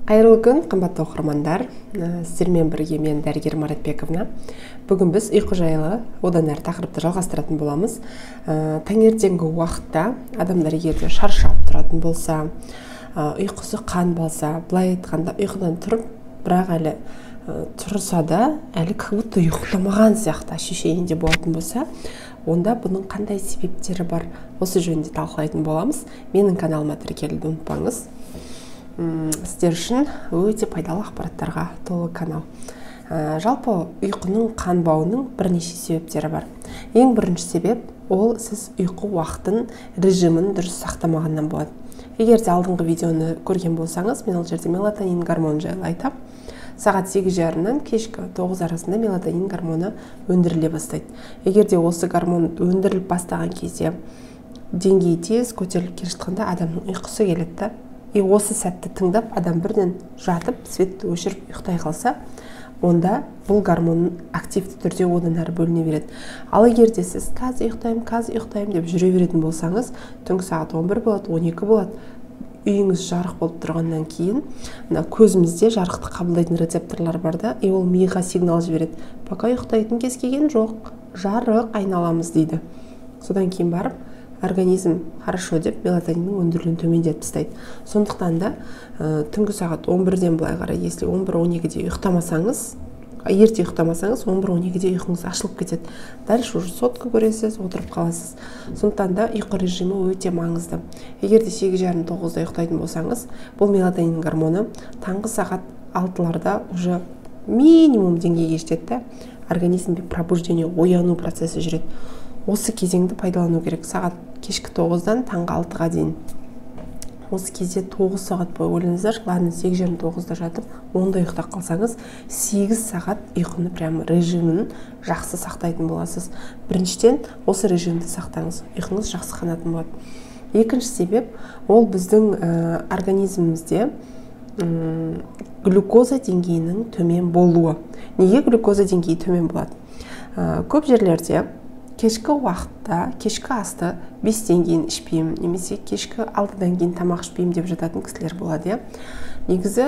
Қайырлы күн, қымбатты оқырмандар! Сіздермен бірге мен, дәрігер Маратбековна. Бүгін біз ұйқы жайлы одан әрі тақырыпты жалғастыратын боламыз. Таңертеңгі уақытта адамдар егер де шаршап тұратын болса, ұйқысы қанбаса, былай айтқанда, ұйқыдан тұрып, бірақ әлі тұрса да, әлі как будто ұйықтамаған сияқты ощущение болатын болса, онда бұның қандай себептері бар, осы жөнінде талқылайтын боламыз. Менің каналыма тіркелуді ұмытпаңыз, сіздер үшін өте пайдалы ақпараттарға толы канал. Жалпы ұйқының қанбауының бірнеше себептері бар. Ең бірінші себеп — ол сіз ұйқы уақытын, режимін дұрыс сақтамағаннан болады. Егер де алдыңғы видеоны көрген болсаңыз, мен ол жерде мелатонин гормоны жайлы айтамын. Сағат 8:30-нан кешкі 9 арасында мелатонин гормоны өндіріле бастайды. Егер де осы гормон өндіріліп бастаған кезде деңгейі тез көтеріліп келе жатқанда, адамның ұйқысы келеді да. И осы сәтті тыңдап, адам бірден жатып, светті өшіріп, ұйықтай қалса, онда бұл гормон активті түрде одан әрі бөліне береді. Ал егер де сіз «қазір ұйықтаймын, қазір ұйықтаймын» деп жүре беретін болсаңыз, түнгі сағат 11 болады, 12 болады. Үйіңіз жарық болып тұрғаннан кейін, мына көзімізде жарықты қабылдайтын рецепторлар бар да, и ол миға сигнал жібереді: «Пока ұйықтайтын кез келген жоқ, жарық айналамыз», — дейді. Содан кейін барып организм «хорошо» деп, мелатониннің өндірілуін төмендетіп тастайды. Сондықтан да түнгі сағат 11-ден былай қарай, если 11-12-де ұйықтамасаңыз, ерте ұйықтамасаңыз, 11-12-де ұйқыңыз ашылып кетеді. Дальше уже сотка көресіз, отырып қаласыз. Сондықтан да ұйқы режимі өте маңызды. Егер де 8:30, 9-да ұйықтайтын болсаңыз, бұл мелатонин гормоны таңғы сағат 6-ларда уже минимум деңгейге жетеді да, организмде пробуждение, ояну процесі жүреді. Осы кезеңді пайдалану керек. Сағат кешкі 9-дан таңғы 6-ға дейін, осы кезде 9 сағат бойы ойланыңыздаршы. Ладно, 8:30, 9-да жатып, 10-да ұйықтап қалсаңыз, 8 сағат ұйқыны прямо режимін жақсы сақтайтын боласыз. Біріншіден, осы режимді сақтаңыз, ұйқыңыз жақсы қанатын болады. Екінші себеп — ол біздің организмімізде глюкоза деңгейінің төмен болуы. Неге глюкоза деңгейі төмен болады? Көп жерлерде кешкі уақытта кешкі асты 5-тен кейін ішпеймін немесе кешкі 6-дан кейін тамақ ішпеймін деп жататын кісілер болады, иә. Негізі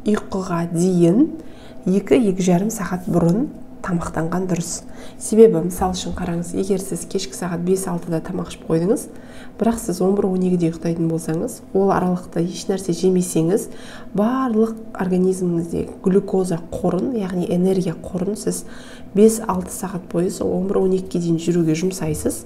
ұйқыға дейін 2-2,5 сағат бұрын тамақтанған дұрыс. Себебі, мысал үшін, қараңыз, егер сіз кешкі сағат 5-6-да тамақ ішіп қойдыңыз, бірақ сіз 11-12-де ұйықтайтын болсаңыз, ол аралықта ешнәрсе жемесеңіз, барлық организміңіздегі глюкоза қорын, яғни энергия қорын сіз 5-6 сағат бойы сол 11-12-ге дейін жүруге жұмсайсыз.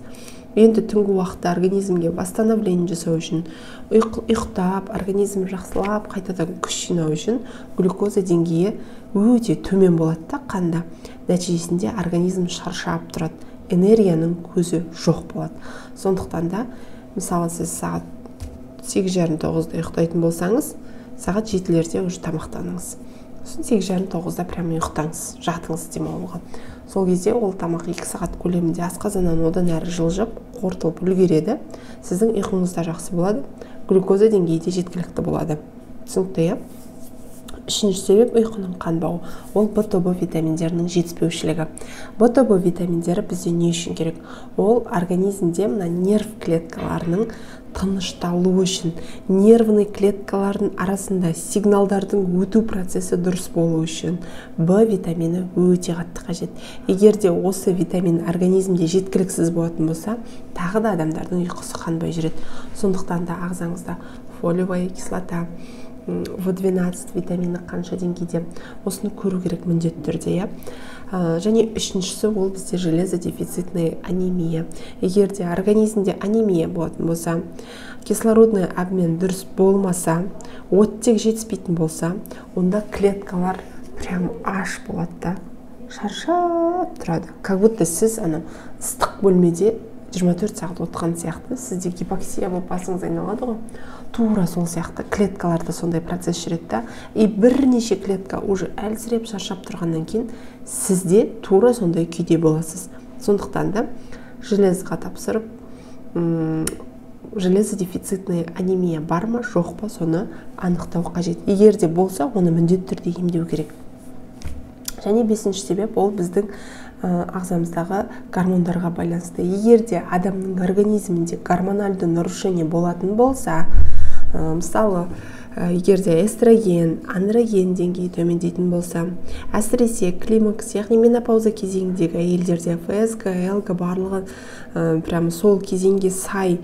Енді түнгі уақытта организмге восстановление жасау үшін, ұйықтап, организм жақсылап қайтадан күш жинау үшін глюкоза деңгейі өте төмен болады да қанда. Нәтижесінде организм шаршап тұрады, энергияның көзі жоқ болады. Сондықтан да, мысалы, сіз сағат 8:30, 9-да ұйықтайтын болсаңыз, сағат 7-лерде уже тамақтаныңыз. Сосын 8:30, 9-да прямо ұйықтаңыз, жатыңыз демалуға. Сол кезде ол тамақ 2 сағат көлемінде асқазаннан одан әрі жылжып, қорытылып үлгереді. Сіздің ұйқыңыз да жақсы болады, глюкоза деңгейі де жеткілікті болады. Түсінікті, иә? Үшінші себеп ұйқының қанбауы — ол Б тобы витаминдерінің жетіспеушілігі. Б тобы витаминдері бізде не үшін керек? Ол организмде мына нерв клеткаларының тынышталуы үшін, нервный клеткалардың арасында сигналдардың өту процесі дұрыс болу үшін Б витамині өте қатты қажет. Егер де осы витамин организмде жеткіліксіз болатын болса, тағы да адамдардың ұйқысы қанбай жүреді. Сондықтан да ағзаңызда фолиевая кислота, В12 витамині қанша деңгейде, осыны көру керек міндетті түрде, иә. Және үшіншісі — ол бізде железодефицитная анемия. Егер де организмде анемия болатын болса, кислородный обмен дұрыс болмаса, оттек жетіспейтін болса, онда клеткалар прям аш болады да, шаршап тұрады. Как будто сіз ана ыстық бөлмеде 24 сағат отырған сияқты, сізде гипоксия болып, басыңыз айналады ғой, тура сол сияқты клеткаларда сондай процесс жүреді да. И бірнеше клетка уже әлсіреп, шаршап тұрғаннан кейін сізде тура сондай күйде боласыз. Сондықтан да железға тапсырып, железодефицитная анемия бар ма, жоқ па, соны анықтау қажет. Егер де болса, оны міндетті түрде емдеу керек. Және бесінші себеп — ол біздің ағзамыздағы гормондарға байланысты. Егер де адамның организмінде гормональды нарушение болатын болса, мысалы, Егер де эстроген, андроген деңгейі төмендейтін болса, әсіресе климакс, яғни менопауза кезеңіндегі әйелдерде ФСГ, ЛГ барлығы прямо сол кезеңге сай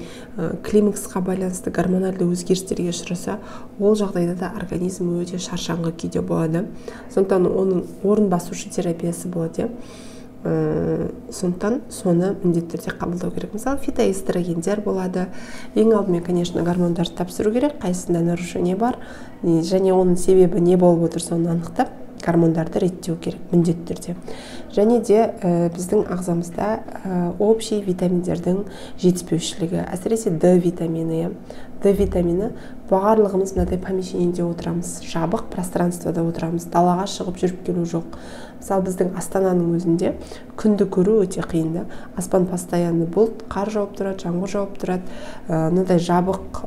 климаксқа байланысты гормональды өзгерістерге ұшыраса, ол жағдайда да организм өте шаршаңқы күйде болады. Сондықтан оның орын басушы терапиясы болады. Сондықтан соны міндетті түрде қабылдау керек. Мысалы, фитоэстрогендер болады. Ең алдымен, конечно, гормондарды тапсыру керек, қайсысында нарушение бар және оның себебі не болып отыр, соны анықтап гормондарды реттеу керек міндетті түрде. Және де біздің ағзамызда общий витаминдердің жетіспеушілігі, әсіресе Д витамині. Д витамині, барлығымыз мынадай помещениеде отырамыз, жабық пространствода отырамыз, далаға шығып жүріп келу жоқ. Мысалы, біздің Астананың өзінде күнді көру өте қиын да. Аспан постоянно бұлт, қар жауып тұрады, жаңбыр жауып тұрады. Мынадай жабық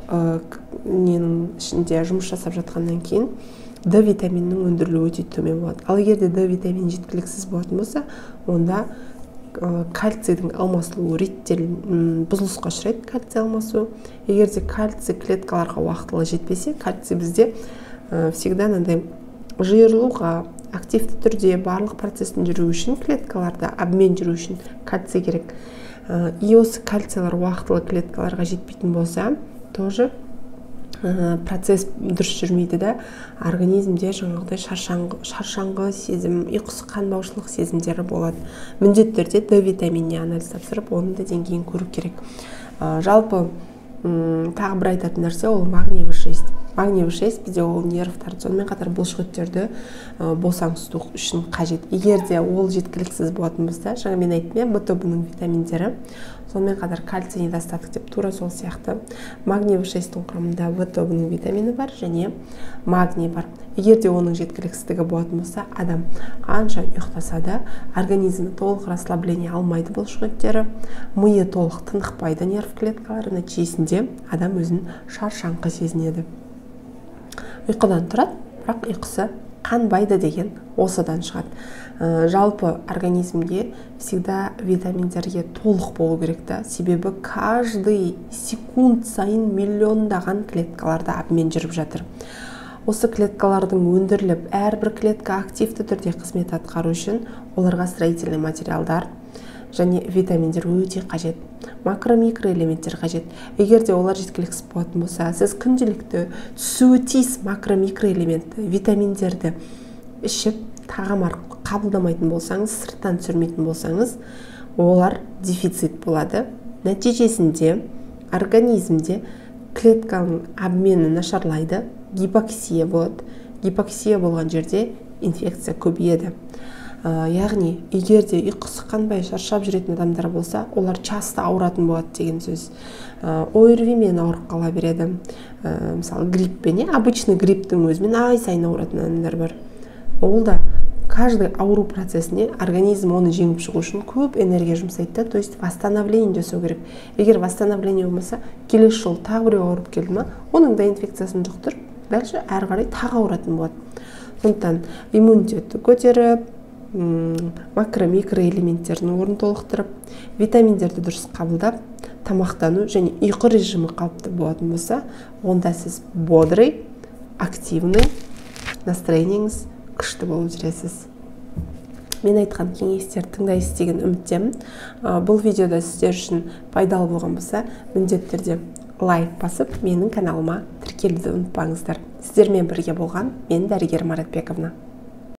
ненің ішінде жұмыс жасап жатқаннан кейін Д витаминінің өндірілуі өте төмен болады. Ал егер де Д витамині жеткіліксіз болатын болса, онда кальцийдің алмасылуы реттел бұзылысқа ұшырайды, кальций алмасу. Егер де кальций клеткаларға уақытылы жетпесе, кальций бізде всегда мынандай жиырылуға, активті түрде барлық процестің жүруі үшін, клеткаларда обмен жүру үшін кальций керек. И осы кальцийлар уақытылы клеткаларға жетпейтін болса, тоже процесс дұрыс жүрмейді да, организмде жаңағыдай шаршаңғы сезім, ұйқысы қанбаушылық сезімдері болады. Міндетті түрде Д витаминіне анализ тапсырып, оның да деңгейін көру керек. Жалпы тағы бір айтатын нәрсе ол магний В6. Магний В6 бізде ол нервтарды, сонымен қатар бұлшықеттерді босаңсыту үшін қажет. Егер де ол жеткіліксіз болатын болса, жаңа мен айттым, Б тобының витаминдері, сонымен қатар кальций недостаток деп тура сол сияқты. Магний В6-тің құрамында В тобының витамині бар және магний бар. Егер де оның жеткіліксіздігі болатын болса, адам қанша ұйықтаса да, организмі толық расслабление алмайды, бұлшықеттері, миы толық тынықпайды, нерв клеткалары, нәтижесінде адам өзін шаршаңқы сезінеді. Ұйқыдан тұрады, бірақ ұйқысы қанбайды деген осыдан шығады. Жалпы организмге всегда витаминдерге толық болу керек та, себебі каждый секунд сайын миллиондаған клеткаларда обмен жүріп жатыр. Осы клеткалардың өндіріліп, әрбір клетка активті түрде қызмет атқару үшін оларға строительный материалдар және витаминдер өте қажет, макро микроэлементтер қажет. Егер де олар жеткіліксіз болатын болса, сіз күнделікті түсуі тиіс макро микроэлементті, витаминдерді ішіп, тағам арқылы қабылдамайтын болсаңыз, сырттан түсірмейтін болсаңыз, олар дефицит болады. Нәтижесінде организмде клетканың обмені нашарлайды, гипоксия болады. Гипоксия болған жерде инфекция көбейеді. Яғни, егер де ұйқысы қанбай шаршап жүретін адамдар болса, олар часто ауыратын болады деген сөз. ОРВИ-мен ауырып қала береді. Мысалы, гриппен, обычный грипптің өзімен ай сайын ауыратын адамдар бар. Ол да каждый ауру процесіне организм оны жеңіп шығу үшін көп энергия жұмсайды да, то есть восстановление жасау керек. Егер восстановление болмаса, келесі жолы тағы біреу ауырып келді ма, оның да инфекциясын жұқтырып, дальше әрі қарай тағы ауыратын болады. Сондықтан иммунитетті көтеріп, макро микроэлементтердің орнын толықтырып, витаминдерді дұрыс қабылдап, тамақтану және ұйқы режимі қалыпты болатын болса, онда сіз бодрый, активный, настроениеңіз күшті болып жүресіз. Мен айтқан кеңестерді тыңдайсыз деген үміттемін. Бұл видеода сіздер үшін пайдалы болған болса, міндетті түрде лайк басып, менің каналыма тіркелуді ұмытпаңыздар. Сіздермен бірге болған мен, дәрігер Маратбековна.